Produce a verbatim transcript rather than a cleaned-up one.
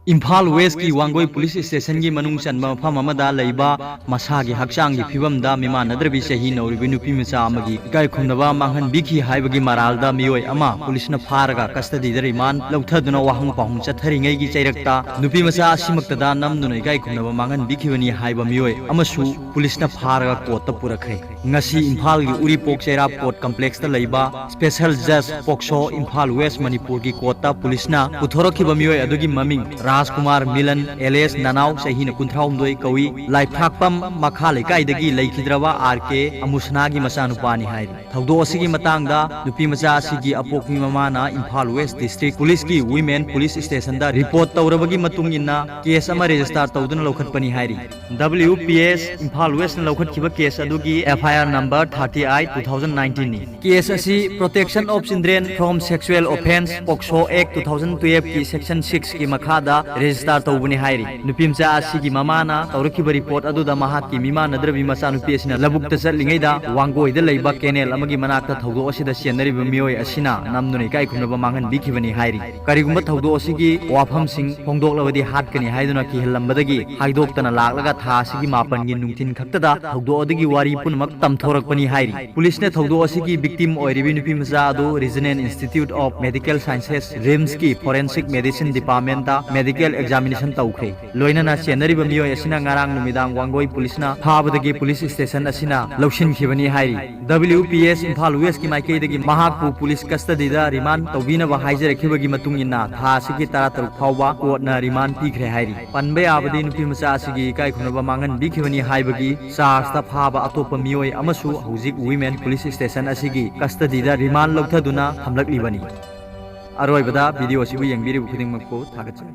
ꯏꯝꯐꯥꯜ ꯋꯦꯁꯀꯤ ꯋꯥꯡꯒꯣꯏ ꯄꯨꯂꯤꯁ ꯁ꯭ꯇꯦꯁꯟꯒꯤ ꯃꯅꯨꯡ ꯆꯟꯕ ꯃꯐꯝ ꯑꯃꯗ ꯂꯩꯕ ꯃꯁꯥꯒꯤ ꯍꯛꯆꯥꯡꯒꯤ ꯐꯤꯕꯝꯗ ꯃꯤꯃꯥꯟꯅꯗ꯭ꯔꯕꯤ ꯆꯍꯤ ꯅꯧꯔꯤꯕꯤ ꯅꯨꯄꯤ ꯃꯆꯥ ꯑꯃꯒꯤ ꯏꯀꯥꯏ ꯈꯨꯝꯅꯕ ꯃꯥꯡꯍꯟꯕꯤꯈꯤ ꯍꯥꯏꯕꯒꯤ ꯃꯔꯥꯜꯗ ꯃꯤꯑꯣꯏ ꯑꯃ ꯄꯨꯂꯤꯁꯅ ꯐꯥꯔꯒ ꯀꯁꯇꯗꯤꯗ ꯔꯤꯃꯥꯟ ꯂꯧꯊꯗꯨꯅ ꯋꯥꯍꯪ ꯄꯥꯎꯍꯪ ꯆꯠꯊꯔꯤꯉꯩꯒꯤ ꯆꯩꯔꯛꯇ ꯅꯨꯄꯤ ꯃꯆꯥ ꯑꯁꯤꯃꯛꯇꯗ ꯅꯝꯗꯨꯅ ꯏꯀꯥꯏ ꯈꯨꯝꯅꯕ ꯃꯥꯡꯍꯟꯕꯤꯈꯤꯕꯅꯤ ꯍꯥꯏꯕ ꯃꯤꯑꯣꯏ ꯑꯃꯁꯨ ꯄꯨꯂꯤꯁꯅ ꯐꯥꯔꯒ ꯀꯣꯔꯠꯇ ꯄꯨꯔꯛꯈ꯭ꯔꯦ꯫ ꯉꯁꯤ ꯏꯝꯐꯥꯜꯒꯤ ꯎꯔꯤꯄꯣꯛ ꯆꯩꯔꯥꯞ ꯀꯣꯔꯠ ꯀꯝꯄ꯭ꯂꯦꯛꯁꯇ ꯂꯩꯕ ꯁ꯭ꯄꯦꯁꯦꯜ ꯖꯖ ꯄꯣꯛꯁꯣ ꯏꯝꯐꯥꯜ ꯋꯦꯁ ꯃꯅꯤꯄꯨꯔꯒꯤ ꯀꯣꯔꯠꯇ ꯄꯨꯂꯤꯁꯅ ꯄꯨꯊꯣꯔꯛꯈꯤꯕ ꯃꯤꯑꯣꯏ ꯑꯗꯨꯒꯤ ꯃꯃꯤꯡ ꯔꯥꯖꯀꯨꯃꯥꯔ ꯃꯤꯂꯟ ꯑꯦꯂꯤꯌꯥꯁ ꯅꯅꯥꯎ, ꯆꯍꯤꯅ ꯀꯨꯟꯊ꯭ꯔꯥꯍꯨꯝꯗꯣꯏ ꯀꯧꯏ, ꯂꯥꯏꯐ꯭ꯔꯥꯛꯄꯝ ꯃꯈꯥ ꯂꯩꯀꯥꯏꯗꯒꯤ ꯂꯩꯈꯤꯗ꯭ꯔꯕ ꯑꯥꯔ ꯀꯦ ꯑꯃꯨꯁꯅꯥꯒꯤ ꯃꯆꯥꯅꯨꯄꯥꯅꯤ ꯍꯥꯏꯔꯤ꯫ ꯊꯧꯗꯣꯛ ꯑꯁꯤꯒꯤ ꯃꯇꯥꯡꯗ ꯅꯨꯄꯤ ꯃꯆꯥ ꯑꯁꯤꯒꯤ ꯑꯄꯣꯛꯄꯤ ꯃꯃꯥꯅ ꯏꯝꯐꯥꯜ ꯋꯦꯁ ꯗꯤꯁꯇ꯭ꯔꯤꯛ ꯄꯨꯂꯤꯁꯀꯤ ꯋꯤꯃꯦꯟ ꯄꯨꯂꯤꯁ ꯁ꯭ꯇꯦꯁꯟꯗ ꯔꯤꯄꯣꯔꯠ ꯇꯧꯔꯕꯒꯤ ꯃꯇꯨꯡ ꯏꯟꯅ ꯀꯦꯁ ꯑꯃ ꯔꯦꯖꯤꯁꯇꯥꯔ ꯇꯧꯗꯨꯅ ꯂꯧꯈꯠꯄꯅꯤ ꯍꯥꯏꯔꯤ꯫ ꯗꯕ꯭ꯂꯤꯎ ꯄꯤ ꯑꯦꯁ ꯏꯝꯐꯥꯜ ꯋꯦꯁꯅ ꯂꯧꯈꯠꯈꯤꯕ ꯀꯦꯁ ꯑꯗꯨꯒꯤ F I R number thirty eight, two thousand ꯅꯥꯏꯟꯇꯤꯟꯅꯤ꯫ ꯀꯦꯁ ꯑꯁꯤ Protection of Children from Sexual Offence, POCSO act, two thousand ꯇꯨꯌꯦꯜꯐꯀꯤ ꯁꯦꯛꯁꯟ ꯁꯤꯛꯁꯀꯤ ꯃꯈꯥꯗ ꯔꯦꯖꯤꯁꯇꯥꯔ ꯇꯧꯕꯅꯤ ꯍꯥꯏꯔꯤ꯫ ꯅꯨꯄꯤ ꯃꯆꯥ ꯑꯁꯤꯒꯤ ꯃꯃꯥꯅ ꯇꯧꯔꯛꯈꯤꯕ ꯔꯤꯄꯣꯔꯠ ꯑꯗꯨꯗ ꯃꯍꯥꯛꯀꯤ ꯃꯤꯃꯥꯟꯅꯗ꯭ꯔꯕꯤ ꯃꯆꯥꯅꯨꯄꯤ ꯑꯁꯤꯅ ꯂꯧꯕꯨꯛꯇ ꯆꯠꯂꯤꯉꯩꯗ ꯋꯥꯡꯒꯣꯏꯗ ꯂꯩꯕ ꯀꯦꯅꯦꯜ ꯑꯃꯒꯤ ꯃꯅꯥꯛꯇ ꯊꯧꯗꯣꯛ ꯑꯁꯤꯗ ꯆꯦꯟꯅꯔꯤꯕ ꯃꯤꯑꯣꯏ ꯑꯁꯤꯅ ꯅꯝꯗꯨꯅ ꯏꯀꯥꯏ ꯈꯨꯝꯅꯕ ꯃꯥꯡꯍꯟꯕꯤꯈꯤꯕꯅꯤ ꯍꯥꯏꯔꯤ꯫ ꯀꯔꯤꯒꯨꯝꯕ ꯊꯧꯗꯣꯛ ꯑꯁꯤꯒꯤ ꯋꯥꯐꯝꯁꯤꯡ ꯐꯣꯡꯗꯣꯛꯂꯕꯗꯤ ꯍꯥꯠꯀꯅꯤ ꯍꯥꯏꯗꯨꯅ ꯀꯤꯍꯜꯂꯝꯕꯗꯒꯤ ꯍꯥꯏꯗꯣꯛꯇꯅ ꯂꯥꯛꯂꯒ ꯊꯥ ꯑꯁꯤꯒꯤ ꯃꯥꯄꯟꯒꯤ ꯅꯨꯡꯊꯤꯟ ꯈꯛꯇꯗ ꯊꯧꯗꯣꯛ ꯑꯗꯨꯒꯤ ꯋꯥꯔꯤ ꯄꯨꯝꯅꯃꯛ ꯇꯝꯊꯣꯔꯛꯄꯅꯤ ꯍꯥꯏꯔꯤ꯫ ꯄꯨꯂꯤꯁꯅ ꯊꯧꯗꯣꯛ ꯑꯁꯤꯒꯤ victim ꯑꯣꯏꯔꯤꯕꯤ ꯅꯨꯄꯤ ꯃꯆꯥ ꯑꯗꯨ Regional Institute of Medical Sciences, ꯔꯤꯝꯁꯀꯤ forensic medicine departmentꯇ medical examination ꯇꯧꯈ꯭ꯔꯦ꯫ ꯂꯣꯏꯅꯅ ꯆꯦꯟꯅꯔꯤꯕ ꯃꯤꯑꯣꯏ ꯑꯁꯤꯅ ꯉꯔꯥꯡ ꯅꯨꯃꯤꯗꯥꯡ ꯋꯥꯡꯒꯣꯏ ꯄꯨꯂꯤꯁꯅ ꯐꯥꯕꯗꯒꯤ ꯄꯨꯂꯤꯁ ꯁ꯭ꯇꯦꯁꯟ ꯑꯁꯤꯅ ꯂꯧꯁꯤꯟꯈꯤꯕꯅꯤ ꯍꯥꯏꯔꯤ꯫ ꯗꯕ꯭ꯂꯤꯎ ꯄꯤ ꯑꯦꯁ ꯏꯝꯐꯥꯜ ꯋꯦꯁꯀꯤ ꯃꯥꯏꯀꯩꯗꯒꯤ ꯃꯍꯥꯛꯄꯨ ꯄꯨꯂꯤꯁ ꯀꯁꯇꯗꯤꯗ ꯔꯤꯃꯥꯟ ꯇꯧꯕꯤꯅꯕ ꯍꯥꯏꯖꯔꯛꯈꯤꯕꯒꯤ ꯃꯇꯨꯡ ꯏꯟꯅ ꯊꯥ ꯑꯁꯤꯒꯤ ꯇꯔꯥꯇꯔꯨꯛ ꯐꯥꯎꯕ ꯀꯣꯔꯠꯅ ꯔꯤꯃꯥꯟ ꯄꯤꯈ꯭ꯔꯦ ꯍꯥꯏꯔꯤ꯫ ꯄꯟꯕ ꯌꯥꯕꯗꯤ ꯅꯨꯄꯤ ꯃꯆꯥ ꯑꯁꯤꯒꯤ ꯏꯀꯥꯏ ꯈꯨꯝꯅꯕ ꯃꯥꯡꯍꯟꯕꯤꯈꯤꯕꯅꯤ ꯍꯥꯏꯕꯒꯤ ꯆꯥꯔꯖꯇ ꯐꯥꯕ ꯑꯇꯣꯞꯄ ꯃꯤꯑꯣꯏ ꯑꯃꯁꯨ ꯍꯧꯖꯤꯛ ꯋꯤꯃꯦꯟ ꯄꯨꯂꯤꯁ ꯁ꯭ꯇꯦꯁꯟ ꯑꯁꯤꯒꯤ ꯀꯁꯇꯗꯤꯗ ꯔꯤꯃꯥꯟ ꯂꯧꯊꯗꯨꯅ ꯊꯝꯂꯛꯂꯤꯕꯅꯤ꯫ ꯑꯔꯣꯏꯕꯗ ꯚꯤꯗꯤꯑꯣ ꯑꯁꯤꯕꯨ ꯌꯦꯡꯕꯤꯔꯤꯕ ꯈꯨꯗꯤꯡꯃꯛꯄꯨ ꯊꯥꯒꯠꯆꯔꯤ꯫